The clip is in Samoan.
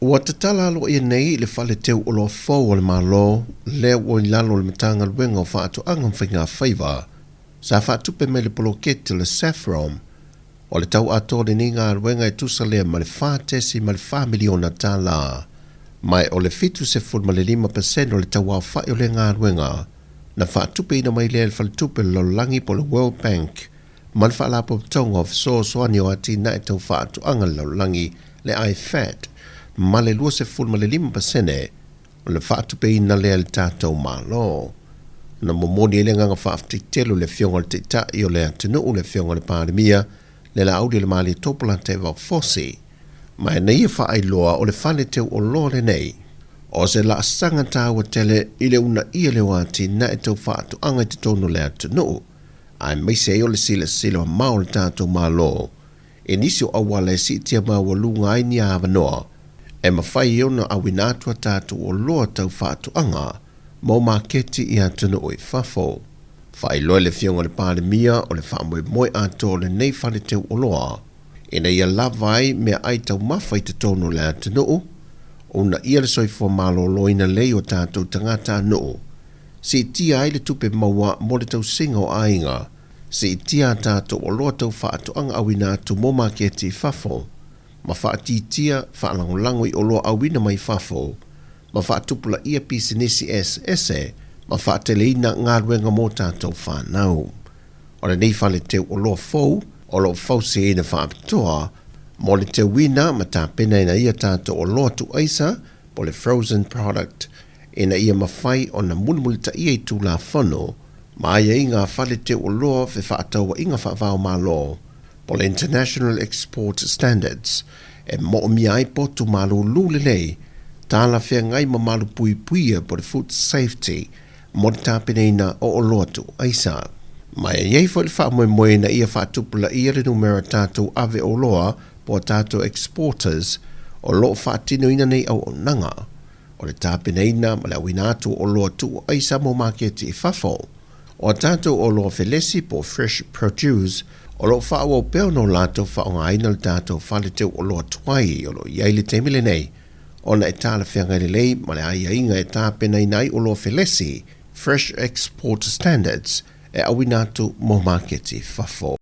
Ua tatala aloaia nei le fale teu oloa fou a le Malo lea ua i lalo o le Matagaluega o Faatoaga ma Faigafaiva sa faatupe mai le poloketi o le SAFPROM. O le tau atoa o lenei galuega e tusa lea ma le $4.4 miliona tala, ma o le 75% o le tauaofa'i o lea galuega na faatupeina mai lea e le Faletupe o le Lalolagi po o le World Bank ma le Faalapotopotoga o Fesoasoani o Atinae Tau Faatoaga a le Lalolagi, le IFAD, ma le 25% o le faatupeina lea e le tatou Malo. Na momoli ai le agaga faafetai tele o le Afioga i le Taitai o le atunuu, le Afioga i le Palemia, le Laaulialemalietoa Polataivao Fosi, ma ina ia faailoa o le fale teu oloa lenei o se laasaga taua tele i le uunaia lea o atinae tau faatoaga i totonu o le atunuu, aemaise ai o le silasila mamao o le tatou Malo i nisi o auala e siitia maualuga ai ni avanoa e mafai ai ona auina atu a tatou oloa tau faatoaga mo maketi i atunuu i fafo. Faailoa e le Afioga i le Palemia o le faamoemoe atoa o lenei fale teu oloa ina ia lava ai meaai taumafa i totonu o le atunuu, uunaia le soifua maloloina lelei o tatou tagatanuu, siitia ai le tupe maua mo le tausiga o aiga, siitia a tatou oloa tau faatoaga auina atu mo maketi i fafo, ma faatitia faalagolago i oloa auina mai fafo, ma faatupulaia pisinisi eseese ma faateleina galuega mo tatou fanau. O lenei fale teu oloa fou o lo o fausiaina faapitoa mo le teuina ma tapenaina ia tatou oloa tuuaisa po le frozen product ina ia mafai ona mulimulitaia i Tulafono ma aiaiga a fale teu oloa fefaatauaiga faava-o-Malo po le International Export Standards e moomia ai potu malūlū lelei, talafeagai ma malupuipuia po le food safety mo le tapenaina o oloa tuuaisa. Ma e i ai foi le faamoemoe ina ia faatupulaia le numera o tatou ave oloa po o tatou exporters o lo o faatinoina nei auaunaga o le tapenaina ma le auina atu o oloa tuuaisa mo maketi i fafo. O a tatou oloa felesi po o fresh produce o lo o faaauau pea ona o latou faaaogaina le tatou fale teu oloa tuai o lo o i ai i le taimi lenei, ona e talafeagai lelei ma le aiaiga e tapenaina ai oloa felesi, fresh export standards, e auina atu mo maketi i fafo.